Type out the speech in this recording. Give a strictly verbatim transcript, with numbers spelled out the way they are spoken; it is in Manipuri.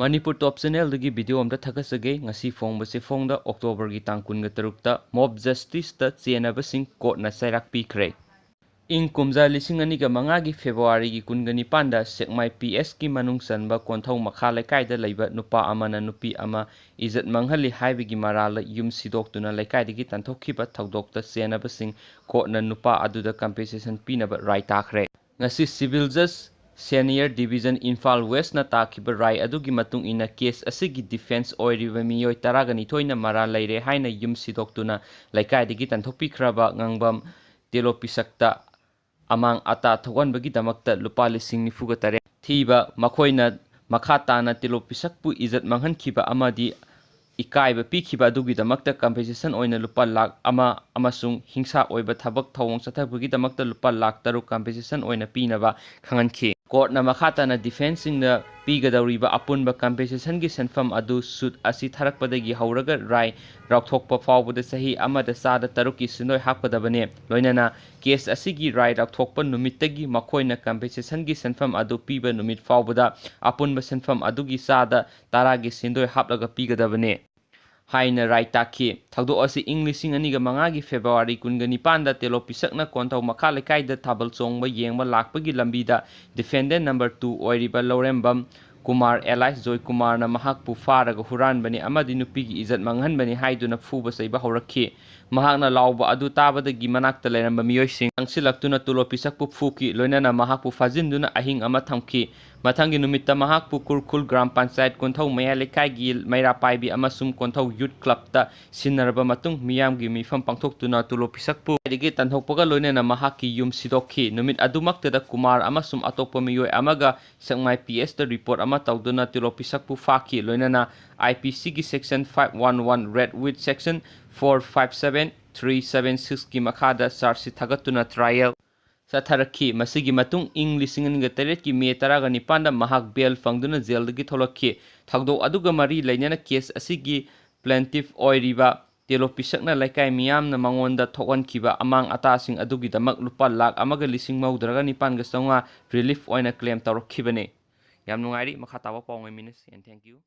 ꯃꯅꯤꯄꯨꯔ ꯇꯣꯞ ꯆꯦꯅꯦꯜꯗꯒꯤ ꯚꯤꯗꯤꯑꯣ ꯑꯝꯇ ꯊꯥꯒꯠꯆꯒꯦ꯫ ꯉꯁꯤ ꯐꯣꯡꯕꯁꯦ ꯐꯣꯡꯗ ꯑꯣꯛꯇꯣꯕꯔꯒꯤ ꯇꯥꯡ ꯀꯨꯟꯒ ꯇꯔꯨꯛꯇ ꯃꯣꯕ ꯖꯁꯇꯤꯁꯇ ꯆꯦꯟꯅꯕꯁꯤꯡ ꯀꯣꯔꯠꯅ ꯆꯩꯔꯥꯛ ꯄꯤꯈ꯭ꯔꯦ꯫ ꯏꯪ ꯀꯨꯝꯖꯥ ꯂꯤꯁꯤꯡ ꯑꯅꯤꯒ ꯃꯉꯥꯒꯤ ꯐꯦꯕ꯭ꯔꯨꯋꯥꯔꯤꯒꯤ ꯀꯨꯟꯒ ꯅꯤꯄꯥꯟꯗ ꯁꯦꯛꯃꯥꯏ ꯄꯤ ꯑꯦꯁꯀꯤ ꯃꯅꯨꯡ ꯆꯟꯕ ꯀꯣꯟꯊꯧ ꯃꯈꯥ ꯂꯩꯀꯥꯏꯗ ꯂꯩꯕ ꯅꯨꯄꯥ ꯑꯃꯅ ꯅꯨꯄꯤ ꯑꯃ ꯏꯖꯠ ꯃꯥꯡꯍꯜꯂꯤ ꯍꯥꯏꯕꯒꯤ ꯃꯔꯥꯜꯗ ꯌꯨꯝ ꯁꯤꯗꯣꯛꯇꯨꯅ ꯂꯩꯀꯥꯏꯗꯒꯤ ꯇꯥꯟꯊꯣꯛꯈꯤꯕ ꯊꯧꯗꯣꯛꯇ ꯆꯦꯟꯅꯕꯁꯤꯡ ꯀꯣꯔꯠꯅ ꯅꯨꯄꯥ ꯑꯗꯨꯗ ꯀꯝꯄꯦꯟꯁꯦꯁꯟ ꯄꯤꯅꯕ ꯔꯥꯏ ꯇꯥꯈ꯭ꯔꯦ꯫ ꯉꯁꯤ ꯁꯤꯚꯤꯜ ꯖꯁ ꯁꯦꯅꯤꯌꯔ ꯗꯤꯕꯤꯖꯟ ꯏꯝꯐꯥꯜ ꯋꯦꯁꯅ ꯇꯥꯈꯤꯕ ꯔꯥꯏ ꯑꯗꯨꯒꯤ ꯃꯇꯨꯡ ꯏꯟꯅ ꯀꯦꯁ ꯑꯁꯤꯒꯤ ꯗꯤꯐꯦꯟꯁ ꯑꯣꯏꯔꯤꯕ ꯃꯤꯑꯣꯏ ꯇꯔꯥꯒ ꯅꯤꯊꯣꯏꯅ ꯃꯔꯥꯜ ꯂꯩꯔꯦ ꯍꯥꯏꯅ ꯌꯨꯝ ꯁꯤꯗꯣꯛꯇꯨꯅ ꯂꯩꯀꯥꯏꯗꯒꯤ ꯇꯥꯟꯊꯣꯛꯄꯤꯈ꯭ꯔꯕ ꯉꯥꯡꯕꯝ ꯇꯦꯂꯣ ꯄꯤꯁꯛꯇ ꯑꯃꯥꯡ ꯑꯇꯥ ꯊꯣꯛꯍꯟꯕꯒꯤꯗꯃꯛꯇ ꯂꯨꯄꯥ ꯂꯤꯁꯤꯡ ꯅꯤꯐꯨꯒ ꯇꯔꯦꯠ ꯊꯤꯕ, ꯃꯈꯣꯏꯅ ꯃꯈꯥ ꯇꯥꯅ ꯇꯦꯂꯣ ꯄꯤꯁꯛꯄꯨ ꯏꯖꯠ ꯃꯥꯡꯍꯟꯈꯤꯕ ꯑꯃꯗꯤ ꯏꯀꯥꯏꯕ ꯄꯤꯈꯤꯕ ꯑꯗꯨꯒꯤꯗꯃꯛꯇ ꯀꯝꯄꯦꯟꯁꯦꯁꯟ ꯑꯣꯏꯅ ꯂꯨꯄꯥ ꯂꯥꯈ ꯑꯃ ꯑꯃꯁꯨꯡ ꯍꯤꯡꯁꯥ ꯑꯣꯏꯕ ꯊꯕꯛ ꯊꯧꯑꯣꯡ ꯆꯠꯊꯕꯒꯤꯗꯃꯛꯇ ꯂꯨꯄꯥ ꯂꯥꯈ ꯇꯔꯨꯛ ꯀꯝꯄꯦꯟꯁꯦꯁꯟ ꯑꯣꯏꯅ ꯄꯤꯅꯕ ꯈꯪꯍꯟꯈꯤ꯫ ꯀꯣꯔꯠꯅ ꯃꯈꯥ ꯇꯥꯅ ꯗꯤꯐꯦꯟꯁꯁꯤꯡꯅ ꯄꯤꯒꯗꯧꯔꯤꯕ ꯑꯄꯨꯟꯕ ꯀꯝꯄꯦꯟꯁꯦꯁꯟꯒꯤ ꯁꯦꯟꯐꯝ ꯑꯗꯨ ꯁꯨꯠ ꯑꯁꯤ ꯊꯥꯔꯛꯄꯗꯒꯤ ꯍꯧꯔꯒ ꯔꯥꯏ ꯂꯥꯎꯊꯣꯛꯄ ꯐꯥꯎꯕꯗ ꯆꯍꯤ ꯑꯃꯗ ꯆꯥꯗ ꯇꯔꯨꯛꯀꯤ ꯁꯦꯟꯗꯣꯏ ꯍꯥꯞꯀꯗꯕꯅꯤ꯫ ꯂꯣꯏꯅꯅ ꯀꯦꯁ ꯑꯁꯤꯒꯤ ꯔꯥꯏ ꯂꯥꯎꯊꯣꯛꯄ ꯅꯨꯃꯤꯠꯇꯒꯤ ꯃꯈꯣꯏꯅ ꯀꯝꯄꯦꯟꯁꯦꯁꯟꯒꯤ ꯁꯦꯟꯐꯝ ꯑꯗꯨ ꯄꯤꯕ ꯅꯨꯃꯤꯠ ꯐꯥꯎꯕꯗ ꯑꯄꯨꯟꯕ ꯁꯦꯟꯐꯝ ꯑꯗꯨꯒꯤ ꯆꯥꯗ ꯇꯔꯥꯒꯤ ꯁꯦꯟꯗꯣꯏ ꯍꯥꯞꯂꯒ ꯄꯤꯒꯗꯕꯅꯤ ꯍꯥꯏꯅ ꯔꯥꯏ ꯇꯥꯈꯤ꯫ ꯊꯧꯗꯣꯛ ꯑꯁꯤ ꯏꯪ ꯂꯤꯁꯤꯡ ꯑꯅꯤꯒ ꯃꯉꯥꯒꯤ ꯐꯦꯕ꯭ꯔꯨꯋꯥꯔꯤ ꯀꯨꯟꯒ ꯅꯤꯄꯥꯟꯗ ꯇꯦꯂꯣ ꯄꯤꯁꯛꯅ ꯀꯣꯟꯊꯧ ꯃꯈꯥ ꯂꯩꯀꯥꯏꯗ ꯊꯥꯕꯜ ꯆꯣꯡꯕ ꯌꯦꯡꯕ ꯂꯥꯛꯄꯒꯤ ꯂꯝꯕꯤꯗ ꯗꯤꯐꯦꯟꯗꯦꯟ ꯅꯝꯕꯔ ꯇꯨ ꯑꯣꯏꯔꯤꯕ ꯂꯧꯔꯦꯝꯕꯝ ꯀꯨꯃꯥꯔ ꯑꯦꯂꯥꯏꯁ ꯖꯣꯏꯀꯨꯃꯥꯔꯅ ꯃꯍꯥꯛꯄꯨ ꯐꯥꯔꯒ ꯍꯨꯔꯥꯟꯕꯅꯤ ꯑꯃꯗꯤ ꯅꯨꯄꯤꯒꯤ ꯏꯖꯠ ꯃꯥꯡꯍꯟꯕꯅꯤ ꯍꯥꯏꯗꯨꯅ ꯐꯨꯕ ꯆꯩꯕ ꯍꯧꯔꯛꯈꯤ꯫ ꯃꯍꯥꯛꯅ ꯂꯥꯎꯕ ꯑꯗꯨ ꯇꯥꯕꯗꯒꯤ ꯃꯅꯥꯛꯇ ꯂꯩꯔꯝꯕ ꯃꯤꯑꯣꯏꯁꯤꯡ ꯆꯪꯁꯤꯜꯂꯛꯇꯨꯅ ꯇꯨꯂꯣ ꯄꯤꯁꯛꯄꯨ ꯐꯨꯈꯤ, ꯂꯣꯏꯅꯅ ꯃꯍꯥꯛꯄꯨ ꯐꯥꯖꯤꯟꯗꯨꯅ ꯑꯍꯤꯡ ꯑꯃ ꯊꯝꯈꯤ꯫ ꯃꯊꯪꯒꯤ ꯅꯨꯃꯤꯠꯇ ꯃꯍꯥꯛꯄꯨ ꯈꯨꯔꯈꯨꯜ ꯒ꯭ꯔꯥꯝ ꯄꯟꯆꯥꯌꯠ ꯀꯣꯟꯊꯧ ꯃꯌꯥꯏ ꯂꯩꯀꯥꯏꯒꯤ ꯃꯩꯔꯥ ꯄꯥꯏꯕꯤ ꯑꯃꯁꯨꯡ ꯀꯣꯟꯊꯧ ꯌꯨꯠ ꯀ꯭ꯂꯕꯇ ꯁꯤꯟꯅꯔꯕ ꯃꯇꯨꯡ ꯃꯤꯌꯥꯝꯒꯤ ꯃꯤꯐꯝ ꯄꯥꯡꯊꯣꯛꯇꯨꯅ ꯇꯨꯂꯣ ꯄꯤꯁꯛꯄꯨ ꯂꯩꯀꯥꯏꯗꯒꯤ ꯇꯥꯟꯊꯣꯛꯄꯒ ꯂꯣꯏꯅꯅ ꯃꯍꯥꯛꯀꯤ ꯌꯨꯝ ꯁꯤꯗꯣꯛꯈꯤ꯫ ꯅꯨꯃꯤꯠ ꯑꯗꯨꯃꯛꯇꯗ ꯀꯨꯃꯥꯔ ꯑꯃꯁꯨꯡ ꯑꯇꯣꯞꯄ ꯃꯤꯑꯣꯏ ꯑꯃꯒ ꯁꯦꯛꯃꯥꯏ ꯄꯤ ꯑꯦꯁꯇ ꯔꯤꯄꯣꯔꯠ ꯑꯃ ꯇꯧꯗꯨꯅ ꯇꯨꯂꯣ ꯄꯤꯁꯛꯄꯨ ꯐꯥꯈꯤ꯫ ꯂꯣꯏꯅꯅ ꯑꯥꯏ ꯄꯤ ꯁꯤꯒꯤ section five one one, red with section four five seven, three seven sixꯀꯤ ꯃꯈꯥꯗ ꯆꯥꯔꯖ ꯁꯤꯠ ꯊꯥꯒꯠꯇꯨꯅ ꯇ꯭ꯔꯥꯏꯌꯦꯜ ꯆꯠꯊꯔꯛꯈꯤ꯫ ꯃꯁꯤꯒꯤ ꯃꯇꯨꯡ ꯏꯪ ꯂꯤꯁꯤꯡ ꯑꯅꯤꯒ ꯇꯔꯦꯠꯀꯤ ꯃꯦ ꯇꯔꯥꯒ ꯅꯤꯄꯥꯟꯗ ꯃꯍꯥꯛ ꯕꯦꯜ ꯐꯪꯗꯨꯅ ꯖꯦꯜꯗꯒꯤ ꯊꯣꯛꯂꯛꯈꯤ꯫ ꯊꯧꯗꯣꯛ ꯑꯗꯨꯒ ꯃꯔꯤ ꯂꯩꯅꯅ ꯀꯦꯁ ꯑꯁꯤꯒꯤ ꯄ꯭ꯂꯦꯟꯇꯤꯐ ꯑꯣꯏꯔꯤꯕ ꯇꯦꯂꯣ ꯄꯤꯁꯛꯅ ꯂꯩꯀꯥꯏ ꯃꯤꯌꯥꯝꯅ ꯃꯉꯣꯟꯗ ꯊꯣꯛꯍꯟꯈꯤꯕ ꯑꯃꯥꯡ ꯑꯇꯥꯁꯤꯡ ꯑꯗꯨꯒꯤꯗꯃꯛ ꯂꯨꯄꯥ ꯂꯥꯈ ꯑꯃꯒ ꯂꯤꯁꯤꯡ ꯃꯧꯗ꯭ꯔꯥꯒ ꯅꯤꯄꯥꯟꯒ ꯆꯥꯝꯃꯉꯥ ꯔꯤꯂꯤꯐ ꯑꯣꯏꯅ ꯀ꯭ꯂꯦꯝ ꯇꯧꯔꯛꯈꯤꯕꯅꯤ꯫ ꯌꯥꯝ ꯅꯨꯡꯉꯥꯏꯔꯤ꯫ ꯃꯈꯥ ꯇꯥꯕ ꯄꯥꯎ ꯉꯥꯏꯃꯤꯟꯅꯁꯤ, and thank you꯫